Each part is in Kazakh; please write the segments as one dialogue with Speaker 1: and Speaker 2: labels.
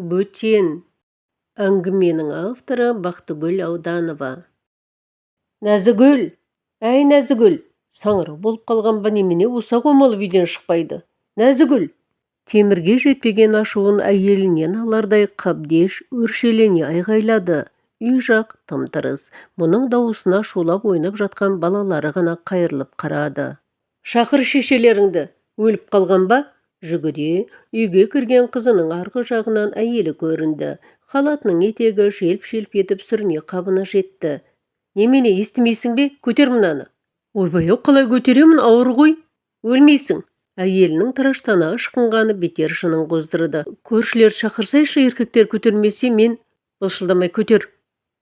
Speaker 1: Бөтен. Әңгіменің авторы Бақтыгүл Ауданова. Нәзігүл! Әй, Нәзігүл! Саңырау болып қалған ба, немене, осы омалып үйден шықпайды. Нәзігүл! Темірге жетпеген ашуын әйелінен алардай Қабдеш өршелене айғайлады. Үй жақ тым-тырыс. Мұның дауысына шулап ойнап жатқан балалары ғана қайырылып қарады. Шақыр шешелеріңді! Өліп қалған ба? Жүгіре үйге кірген қызының арғы жағынан әйелі көрінді. Халатының етегі желп-желп етіп сүріне қабына жетті. Немене, естімейсің бе? Көтер мынаны. Ойбай-ау, қалай көтеремін, ауыр ғой. Өлмейсің. Әйелінің тыраштана ышқынғаны бетер жынын қоздырды. Көршілерді шақырсайшы, еркектер көтермесе, мен. Былшылдамай көтер.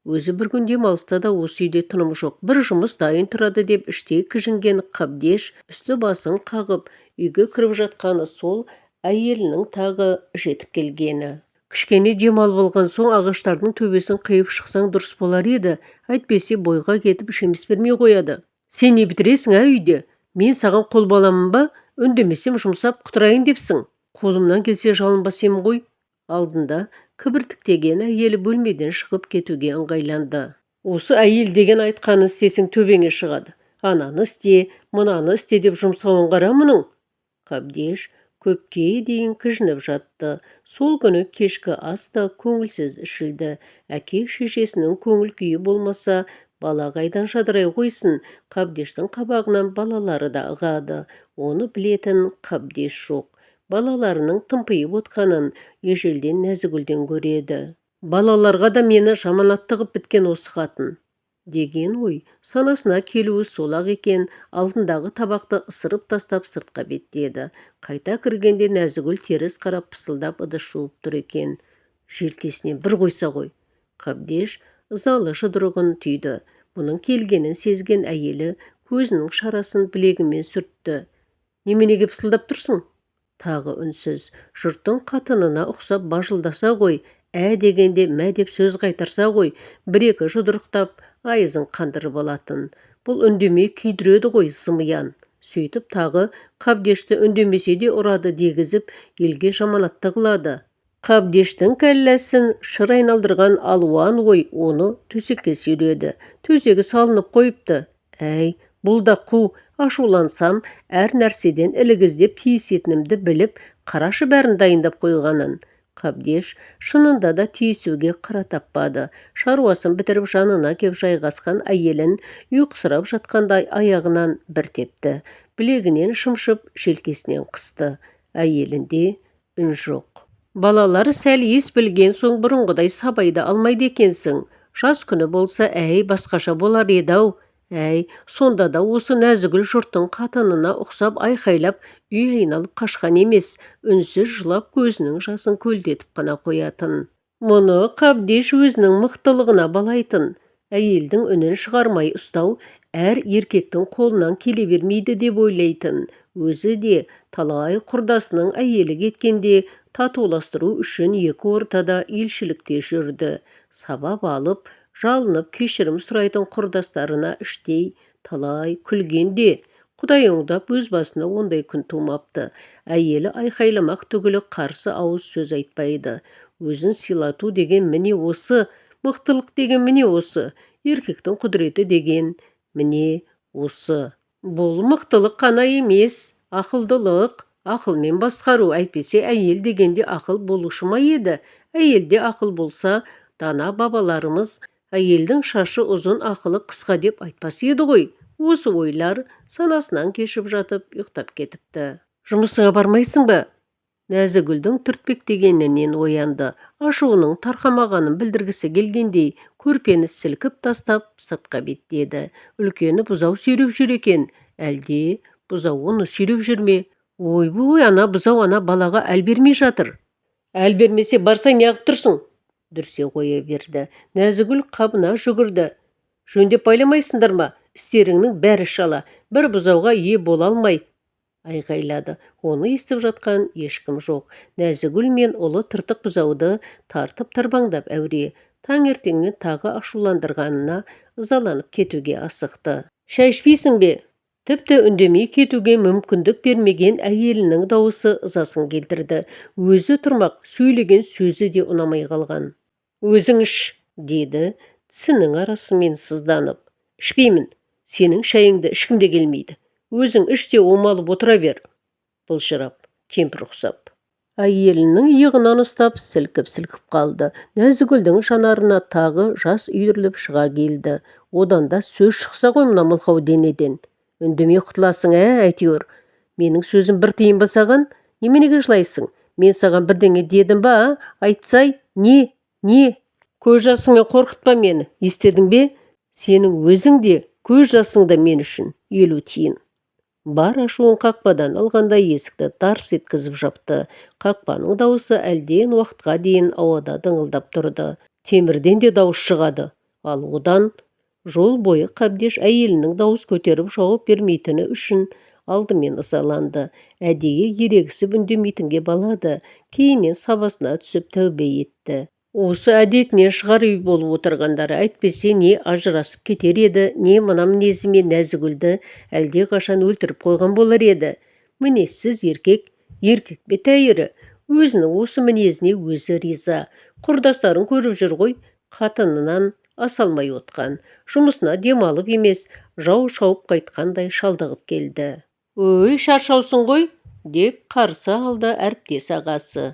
Speaker 1: Өзі бір күн демалыста да осы үйде тыным жоқ. Бір жұмыс дайын тұрады деп іштей кіжінген Қабдеш үсті-басын қағып, үйге кіріп жатқаны сол, әйелінің тағы жетіп келгені. Кішкене демалып алған соң ағаштардың төбесін қиып шықсаң дұрыс болар еді, әйтпесе бойға кетіп жеміс бермей қояды. Сен не бітіресің, ә, үйде? Мен саған қол баламын ба? Үндемесем жұмсап құтырайын депсің. Қолымнан келсе жалынбас ем ғой. Алдында кібіртіктеген әйелі бөлмеден шығып кетуге ыңғайланды. Осы әйел деген айтқанын істесең төбеңе шығады. Ананы істе, мынаны істе деп жұмсауын қара мұның. Қабдеш көпке дейін кіжініп жатты. Сол күні кешкі ас та көңілсіз ішілді. Әке-шешесінің көңіл күйі болмаса, бала қайдан жадырай қойсын? Қабдештің қабағынан балалары да ығады. Оны білетін Қабдеш жоқ. Балаларының тымпиып отқанын ежелден Нәзігүлден көреді. Балаларға да мені жаманатты қып біткен осы қатын, деген ой санасына келуі сол-ақ екен, алдындағы табақты ысырып тастап сыртқа беттеді. Қайта кіргенде Нәзігүл теріс қарап пысылдап ыдыс жуып тұр екен. Желкесіне бір қойса ғой. Қабдеш ызалы жұдырығын түйді. Мұның келгенін сезген әйелі көзінің шарасын білегімен сүртті. Неменеге пысылдап тұрсың? Тағы үнсіз. Жұрттың қатынына ұқсап бажылдаса ғой, ә дегенде мә деп сөз қайтарса ғой, бір-екі жұдырықтап айызын қандырып алатын. Бұл үндемей күйдіреді ғой зымиян. Сөйтіп тағы Қабдешті үндемесе де ұрады дегізіп, елге жаманатты қылады. Қабдештің кәлләсін шыр айналдырған алуан ой оны төсекке сүйреді. Төсегі салынып қойыпты. Әй, бұл да қу, ашулансам, әр нәрседен ілік іздеп тиісетінімді біліп, қарашы бәрін дайындап қойғанын. Қабдеш шынында да тиісуге қара таппады. Шаруасын бітіріп жанына кеп жайғасқан әйелін ұйқысырап жатқандай аяғынан бір тепті. Білегінен шымшып, желкесінен қысты. Әйелінде үн жоқ. Балалар сәл ес білген соң бұрынғыдай сабай да алмайды екенсің. Жас күні болса, әй, басқаша болар еді-ау. Әй, сонда да осы Нәзігүл жұрттың қатынына ұқсап айқайлап үй айналып қашқан емес, үнсіз жылап көзінің жасын көлдетіп қана қоятын. Мұны Қабдеш өзінің мықтылығына балайтын. Әйелдің үнін шығармай ұстау әр еркектің қолынан келе бермейді деп ойлайтын. Өзі де талай құрдасының әйелі кеткенде татуластыру үшін екі ортада елшілікте жүрді. Сабап алып, жалынып кешірім сұрайтын құрдастарына іштей талай күлген де, Құдай оңдап өз басына ондай күн тумапты. Әйелі айқайламақ түгілі қарсы ауыз сөз айтпайды. Өзін сыйлату деген міне осы, мықтылық деген міне осы, еркектің құдіреті деген міне осы. Бұл мықтылық қана емес, ақылдылық, ақылмен басқару, әйтпесе әйел дегенде ақыл болушы ма еді? Әйелде ақыл болса, дана бабаларымыз әйелдің шашы ұзын, ақылы қысқа деп айтпас еді ғой. Осы ойлар санасынан кешіп жатып ұйықтап кетіпті. Жұмысыңа бармайсың ба? Нәзігүлдің түртпектегенінен оянды. Ашуының тарқамағанын білдіргісі келгендей, көрпені сілкіп тастап сыртқа беттеді. Үлкені бұзау сүйреп жүр екен. Әлде бұзау оны сүйреп жүр ме? Ойбой, ана бұзау ана балаға әл бермей жатыр. Әл бермесе барсаң неғып тұрсың? Дүрсе қоя берді. Нәзігүл қабына жүгірді. Жөндеп байламайсыңдар ма? Істеріңнің бәрі шала. Бір бұзауға ие бола алмай айғайлады. Оны естіп жатқан ешкім жоқ. Нәзігүл мен ұлы тыртық бұзауды тартып тырбаңдап әуре. Таңертеңнен тағы ашуландырғанына ызаланып кетуге асықты. Шай ішпейсің бе? Тіпті үндемей кетуге мүмкіндік бермеген әйелінің дауысы ызасын келтірді. Өзі тұрмақ, сөйлеген сөзі де ұнамай қалған. Өзің іш, деді тісінің арасымен сызданып. Ішпеймін, сенің шайыңды ішкім де келмейді. Өзің іш те омалып отыра бер. Былжырап, кемпір ұқсап. Әйелінің иығынан ұстап сілкіп-сілкіп қалды. Нәзігүлдің жанарына тағы жас үйіріліп шыға келді. Одан да сөз шықса ғой мына мылқау денеден. Үндемей құтыласың, ә, әйтеуір. Менің сөзім бір тиын ба саған? Неменеге жылайсың? Мен саған бірдеңе дедім ба, а? Айтсай, не, не? Көз жасыңмен қорқытпа мені, естідің бе? Сенің өзің де, көз жасың да мен үшін 50 тиын. Бар ашуын қақпадан алғандай есікті тарс еткізіп жапты. Қақпаның дауысы әлден уақытқа дейін ауада дыңылдап тұрды. Темірден де дауыс шығады. Ал одан жол бойы Қабдеш әйелінің дауыс көтеріп жауап бермейтіні үшін алдымен ызаланды. Әдейі ерегісіп үндемейтінге балады. Кейіннен сабасына түсіп тәубе етті. Осы әдетінен шығар үй болып отырғандары, әйтпесе не ажырасып кетер еді, не мына мінезімен Нәзігүлді әлдеқашан өлтіріп қойған болар еді. Мінезсіз еркек, еркек пе тәйірі? Өзінің осы мінезіне өзі риза. Құрдастарын көріп жүр ғой, қатынынан аса алмай отқан. Жұмысына демалып емес, жау шауып қайтқандай шалдығып келді. Өй, шаршаусың ғой, деп қарсы алды әріптес ағасы.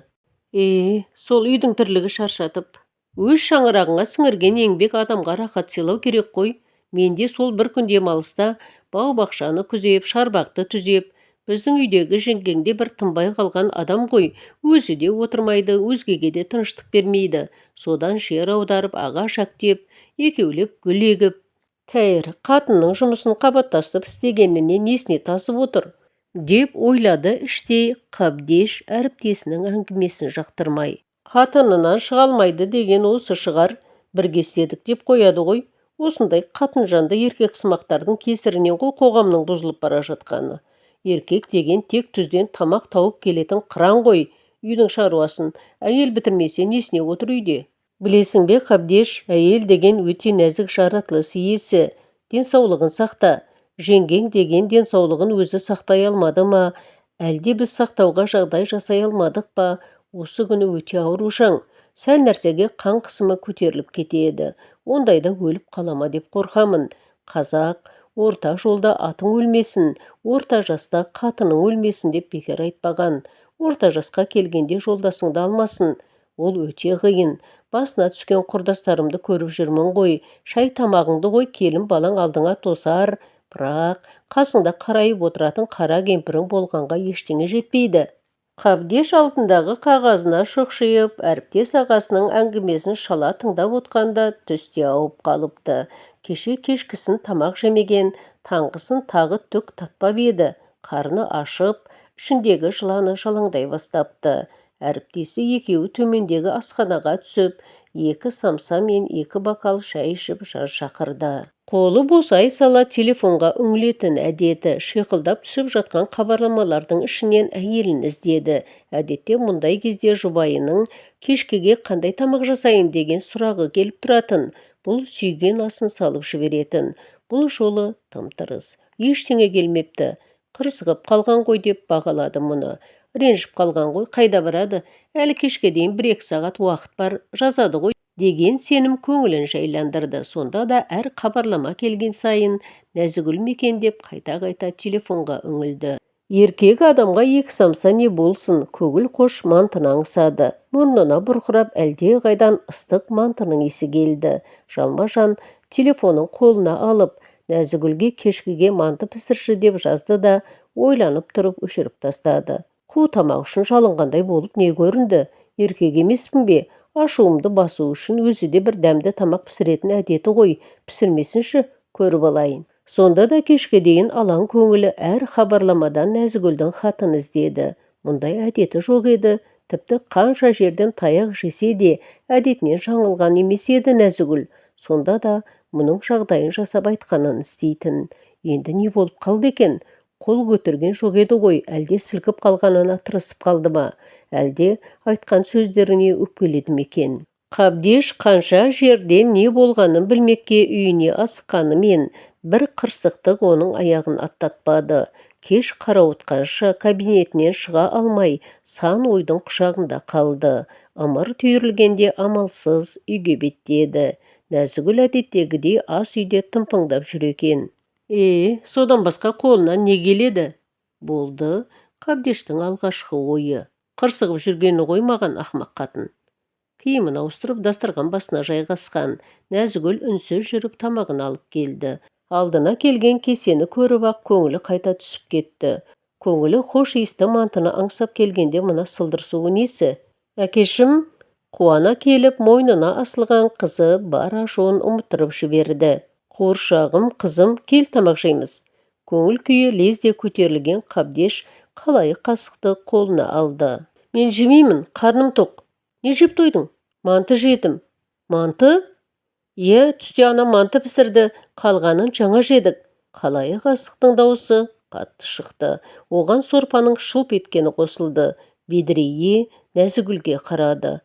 Speaker 1: Сол үйдің тірлігі шаршатып. Өз шаңырағыңа сіңірген еңбек адамға рахат сыйлау керек қой. Менде сол бір күн демалыста бау-бақшаны күзеп, шарбақты түзеп, біздің үйдегі жеңгеңде бір тынбай қалған адам ғой, өзі де отырмайды, өзгеге де тыныштық бермейді. Содан жер аударып, ағаш әктеп, екеулеп гүл егіп. Тәйір, қатынның жұмысын қабаттасып істегеніне несіне тасып отыр, деп ойлады іштей Қабдеш әріптесінің әңгімесін жақтырмай. Қатынынан шыға алмайды деген осы шығар, бірге істедік деп қояды ғой. Осындай қатынжанды еркексымақтардың кесірінен ғой қоғамның бұзылып бара жатқаны. Еркек деген тек түзден тамақ тауып келетін қыран ғой, үйдің шаруасын әйел бітірмесе несіне отыр үйде? Білесің бе, Қабдеш, әйел деген өте нәзік жаратылыс иесі. Денсаулығын сақта. Жеңгең деген денсаулығын өзі сақтай алмады ма, әлде біз сақтауға жағдай жасай алмадық па, осы күні өте аурушаң. Сәл нәрсеге қан қысымы көтеріліп кетеді. Ондайда өліп қалама деп қорқамын. Қазақ, орта жолда атың өлмесін, орта жаста қатының өлмесін деп бекер айтпаған. Орта жасқа келгенде жолдасыңды алмасын. Ол өте қиын. Басына түскен құрдастарымды көріп жүрмін ғой. Шай тамағыңды ғой, келін балаң алдыңа тосар. Бірақ қасыңда қарайып отыратын қара кемпірің болғанға ештеңе жетпейді. Қабдеш алдындағы қағазына шұқшиып, әріптес ағасының әңгімесін шала тыңдап отқанда түсте ауып қалыпты. Кеше кешкісін тамақ жемеген, таңғысын тағы түк татпап еді. Қарны ашып, ішіндегі жыланы жалаңдай бастапты. Әріптесі екеуі төмендегі асханаға түсіп, 2 самса мен 2 бокал шай ішіп жар шақырды. Қолы босай сала телефонға үңілетін әдеті, шиқылдап түсіп жатқан хабарламалардың ішінен әйелін іздеді. Әдетте мұндай кезде жұбайының кешкіге қандай тамақ жасайын деген сұрағы келіп тұратын. Бұл сүйген асын салып жіберетін. Бұл жолы тым-тырыс. Ештеңе келмепті. Қырсығып қалған ғой деп бағалады мұны. Ренжіп қалған ғой, қайда барады? Әлі кешке дейін 1-2 сағат уақыт бар, жазады ғой деген сенім көңілін жайландырды. Сонда да әр хабарлама келген сайын Нәзігүл мекен деп қайта-қайта телефонға үңілді. Еркек адамға 2 самса не болсын, көңіл қош мантыны аңсады. Мұрнына бұрқырап әлде қайдан ыстық мантының иісі келді. Жалма-жан телефонын қолына алып, Нәзігүлге кешкіге манты пісірші деп жазды да, ойланып тұрып өшіріп тастады. Қу тамақ үшін жалынғандай болып не көрінді? Еркек емеспін бе? Ашуымды басу үшін өзі де бір дәмді тамақ пісіретін әдеті ғой, пісірмесінші, көріп алайын. Сонда да кешке дейін алаң көңілі әр хабарламадан Нәзігүлдің хатын іздеді. Мұндай әдеті жоқ еді. Тіпті қанша жерден таяқ жесе де әдетінен жаңылған емес еді Нәзігүл. Сонда да мұның жағдайын жасап айтқанын істейтін. Енді не болып қалды екен? Қол көтерген жоқ еді ғой, әлде сілкіп қалғанына тырысып қалды ма? Әлде айтқан сөздеріне өкпеледі ме екен? Қабдеш қанша жерден не болғанын білмекке үйіне асыққанымен Бір қырсықтық оның аяғын аттатпады. Кеш қарауытқанша кабинетінен шыға алмай, сан ойдың құшағында қалды. Ымыр түйірілгенде амалсыз үйге беттеді. Нәзігүл әдеттегідей ас үйде тымпыңдап жүр екен. Е, содан басқа қолынан не келеді? Болды Қабдештің алғашқы ойы. Қырсығып жүргені ғой маған ақымақ қатын. Киімін ауыстырып, дастархан басына жайғасқан. Нәзігүл үнсіз жүріп тамағын алып келді. Алдына келген кесені көріп-ақ көңілі қайта түсіп кетті. Көңілі хош иісті мантыны аңсап келгенде мына сылдыр суы несі? Әкешім қуана келіп мойнына асылған қызы бар ашуын ұмыттырып жіберді. Қуыршағым, қызым, кел тамақ жейміз. Көңіл күйі лезде көтерілген Қабдеш қалайы қасықты қолына алды. Мен жемеймін, қарным тоқ. Не жеп тойдың? Манты жедім. Манты? Иә, түсте анам манты пісірді, қалғанын жаңа жедік. Қалайы қасықтың даусы қатты шықты. Оған сорпаның шылп еткені қосылды. Бедірейе Нәзігүлге қарады.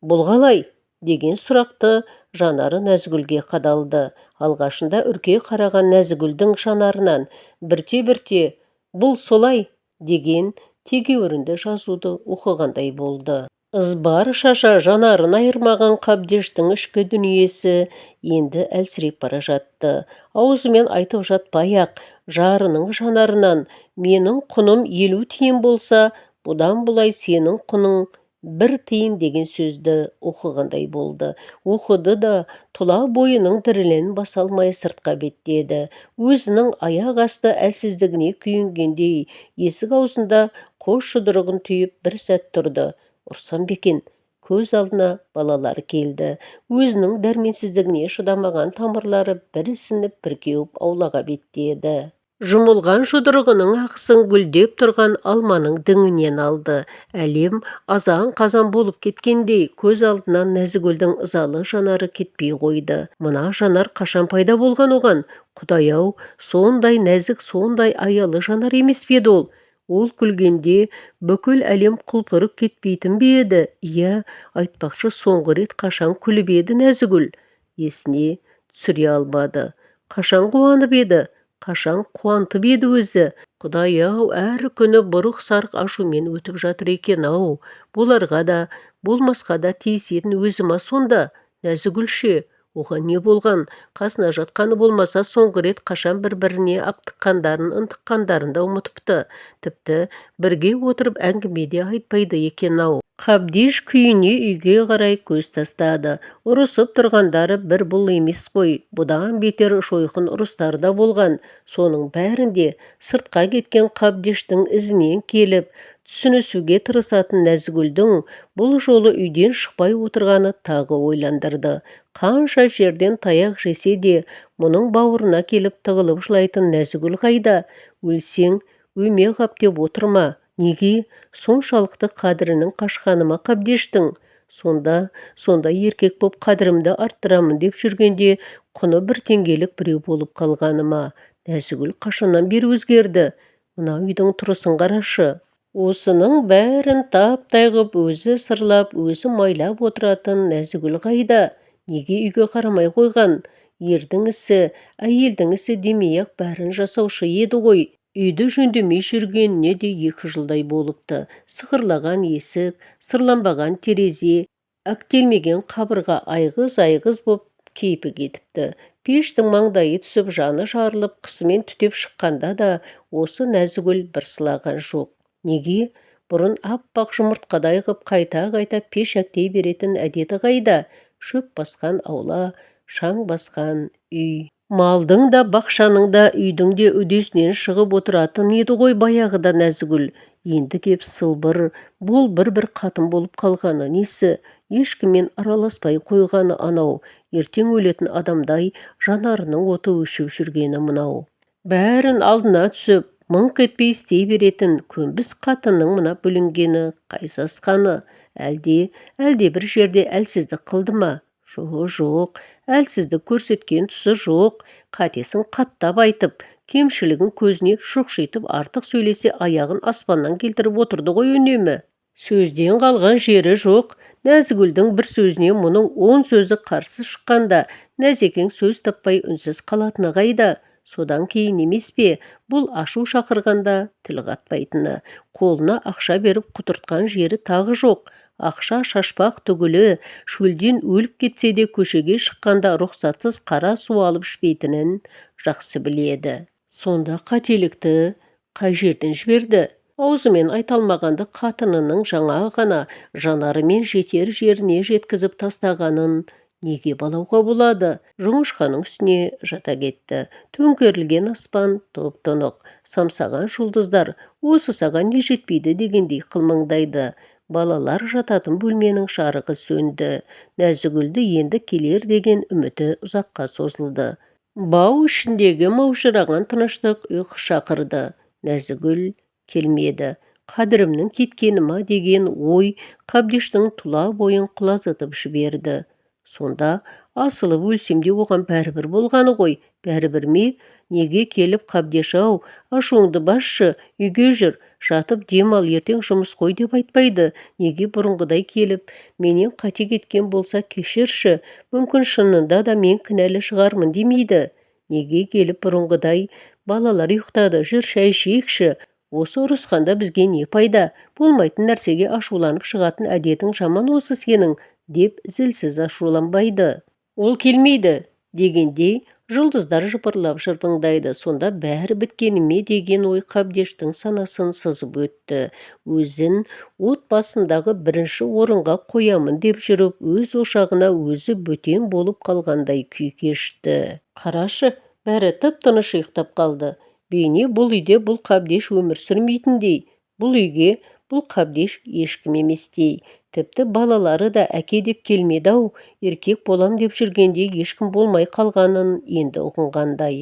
Speaker 1: Бұл қалай? Деген сұрақты жанары Нәзігүлге қадалды. Алғашында үрке қараған Нәзігүлдің жанарынан бірте-бірте «бұл солай» деген тегеурінді жазуды оқығандай болды. Ызбар шаша жанарын айырмаған Қабдештің ішкі дүниесі енді әлсіреп бара жатты. Аузымен айтып жатпай-ақ, жарының жанарынан «менің құным 50 тиын болса, бұдан бұлай сенің құның 1 тиын» деген сөзді оқығандай болды. Оқыды да тұла бойының дірілін баса алмай сыртқа беттеді. Өзінің аяқ асты әлсіздігіне күйінгендей есік аузында қос жұдырығын түйіп бір сәт тұрды. Ұрсам ба екен? Көз алдына балалар келді. Өзінің дәрменсіздігіне шыдамаған тамырлары бір ісініп, бір кеуіп аулаға беттеді. Жұмылған жұдырығының ақысын гүлдеп тұрған алманың діңінен алды. Әлем азан-қазан болып кеткендей көз алдынан Нәзігүлдің ызалы жанары кетпей қойды. Мына жанар қашан пайда болған оған? Құдай-ау, сондай нәзік, сондай аялы жанар емес пе еді ол? Ол күлгенде бүкіл әлем құлпырып кетпейтін бе еді? Иә, айтпақшы, соңғы рет қашан күліп еді Нәзігүл? Есіне түсіре алмады. Қашан қуанып еді? Қашан қуантып еді өзі? Құдай-ау, әр күні бұрық-сарық ашумен өтіп жатыр екен-ау. Боларға да, болмасқа да тиісетін өзі ма сонда? Нәзігүл ше? Оған не болған? Қасына жатқаны болмаса, соңғы рет қашан бір-біріне аптыққандарын, ынтыққандарын да ұмытыпты. Тіпті бірге отырып әңгіме де айтпайды екен-ау. Қабдеш күйіне үйге қарай көз тастады. Ұрысып тұрғандары бір бұл емес қой. Бұдан бетер жойқын ұрыстар да болған. Соның бәрінде сыртқа кеткен Қабдештің ізінен келіп, түсінісуге тырысатын Нәзігүлдің бұл жолы үйден шықпай отырғаны тағы ойландырды. Қанша жерден таяқ жесе де, мұның бауырына келіп тығылып жылайтын Нәзігүл қайда? Өлсең, өме қап деп отырма. Неге? Соншалықты қадірінің қашқаны ма Қабдештің? Сонда, сонда еркек боп қадірімді арттырамын деп жүргенде құны бір теңгелік біреу болып қалғаны ма? Нәзігүл қашаннан бері өзгерді? Мына үйдің тұрысын қарашы. Осының бәрін таптай ғып өзі сырлап, өзі майлап отыратын Нәзігүл қайда? Неге үйге қарамай қойған? Ердің ісі, әйелдің ісі демей-ақ бәрін жасаушы еді ғой. Үйді жөндемей жүргеніне де 2 жылдай болыпты. Сықырлаған есік, сырланбаған терезе, әктелмеген қабырға айғыз-айғыз боп кейпі кетіпті. Пештің маңдайы түсіп, жаны жарылып, қысымен түтеп шыққанда да осы Нәзігүл бір сылаған жоқ. Неге? Бұрын аппақ жұмыртқадай ғып қайта-қайта пеш әктей беретін әдеті қайда? Шөп басқан аула, шаң басқан үй. Малдың да, бақшаның да, үйдің де үдесінен шығып отыратын еді ғой баяғыда Нәзігүл. Енді кеп сылбыр, бұл бір-бір қатын болып қалғаны несі? Ешкіммен араласпай қойғаны анау, ертең өлетін адамдай жанарының оты өшіп жүргені мынау. Бәрін алдына түсіп, мыңқ етпей істей беретін көнбіс қатынның мына бүлінгені, қайсасқаны, әлде бір жерде әлсіздік қылды ма? Жоқ, әлсіздік көрсеткен тұсы жоқ, қатесін қаттап айтып, кемшілігін көзіне шұқшитып артық сөйлесе аяғын аспаннан келтіріп отырды ғой үнемі. Сөзден қалған жері жоқ. Нәзігүлдің бір сөзіне мұның 10 сөзі қарсы шыққанда Нәзекең сөз таппай үнсіз қалатыны қайда? Содан кейін емес пе, бұл ашу шақырғанда тіл қатпайтыны. Қолына ақша беріп құтыртқан жері тағы жоқ. Ақша шашпақ түгілі, шөлден өліп кетсе де көшеге шыққанда рұқсатсыз қара су алып ішпейтінін жақсы біледі. Сонда қателікті қай жерден жіберді? Аузымен айта алмағанды қатынының жаңа ғана жанарымен жетер жеріне жеткізіп тастағанын неге балауға болады? Жоңышқаның үстіне жата кетті. Төңкерілген аспан тұп-тұнық, самсаған жұлдыздар осы саған не жетпейді дегендей қылмыңдайды. Балалар жататын бөлменің жарығы сөнді. Нәзігүлді енді келер деген үміті ұзаққа созылды. Бау ішіндегі маужыраған тыныштық ұйқы шақырды. Нәзігүл келмеді. Қадірімнің кеткені ма деген ой Қабдештің тұла бойын құлазытып жіберді. Сонда асылып өлсем де оған бәрібір болғаны ғой, бәрібір ме? Неге келіп Қабдеш-ау, ашуыңды басшы, үйге жүр, жатып дем ал, ертең жұмыс қой деп айтпайды. Неге бұрынғыдай келіп, менен қате кеткен болса кешірші, мүмкін шынында да мен кінәлі шығармын демейді. Неге келіп бұрынғыдай, балалар ұйықтады, жүр шай ішейікші, осы ұрысқанда бізге не пайда, болмайтын нәрсеге ашуланып шығатын әдетің жаман осы сенің, деп зілсіз ашуланбайды. Ол келмейді дегендей жұлдыздар жыпырлап жырпыңдайды. Сонда бәрі біткені ме деген ой Қабдештің санасын сызып өтті. Өзін отбасындағы бірінші орынға қоямын деп жүріп, өз ошағына өзі бөтен болып қалғандай күй кешті. Қарашы, бәрі тып-тыныш ұйықтап қалды. Бейне бұл үйде бұл Қабдеш өмір сүрмейтіндей, бұл үйге бұл Қабдеш ешкім еместей. Тіпті балалары да әке деп келмеді-ау, еркек болам деп жүргенде ешкім болмай қалғанын енді ұғынғандай.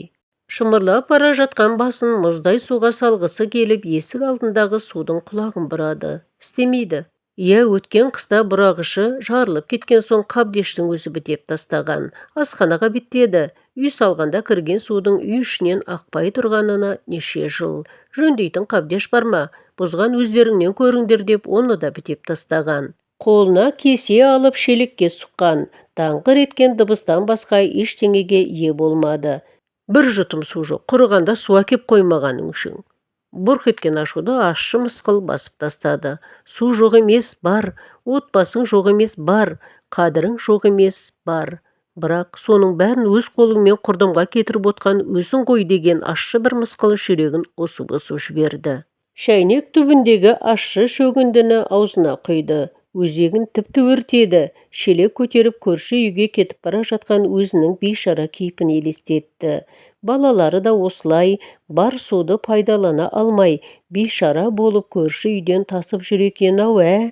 Speaker 1: Шымырлап бара жатқан басын мұздай суға салғысы келіп, есік алдындағы судың құлағын бұрады. Істемейді. Иә, өткен қыста бұрағышы жарылып кеткен соң Қабдештің өзі бітеп тастаған. Асханаға беттеді. Үй салғанда кірген судың үй ішінен ақпай тұрғанына неше жыл. Жөндейтін Қабдеш бар ма? Бұзған өздеріңнен көріңдер деп оны да бітеп тастаған. Қолына кесе алып шелекке сұққан, даңғыр еткен дыбыстан басқа ештеңеге ие болмады. Бір жұтым су жоқ, құрығанда су әкеп қоймағаның үшін. Бұрқ еткен ашуды ащы мысқыл басып тастады. Су жоқ емес, бар, отбасың жоқ емес, бар, қадірің жоқ емес, бар. Бірақ соның бәрін өз қолыңмен құрдымға кетіріп отқан өзің ғой деген ащы бір мысқыл жүрегін осып-осып жіберді. Шәйнек түбіндегі ащы шөгіндіні аузына құйды. Өзегін тіпті өртеді. Шелек көтеріп көрші үйге кетіп бара жатқан өзінің бейшара кейпін елестетті. Балалары да осылай бар суды пайдалана алмай, бейшара болып көрші үйден тасып жүр екен-ау, ә?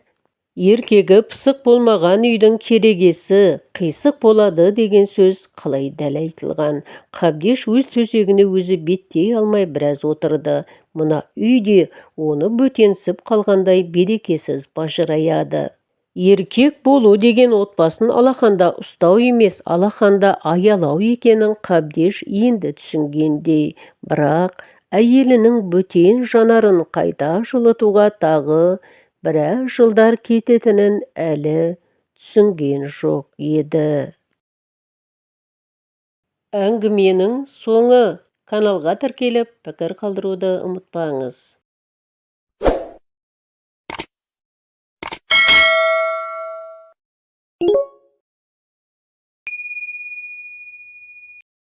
Speaker 1: Еркегі пысық болмаған үйдің керегесі қисық болады деген сөз қалай дәл айтылған. Қабдеш өз төсегіне өзі беттей алмай біраз отырды. Мына үйде оны бөтенсіп қалғандай берекесіз бажыраяды. Еркек болу деген отбасын алақанда ұстау емес, алақанда аялау екенін Қабдеш енді түсінгендей. Бірақ әйелінің бөтен жанарын қайта жылытуға тағы біраз жылдар кететінін әлі түсінген жоқ еді. Әңгіменің соңы. Каналға тіркеліп, пікір қалдыруды ұмытпаңыз.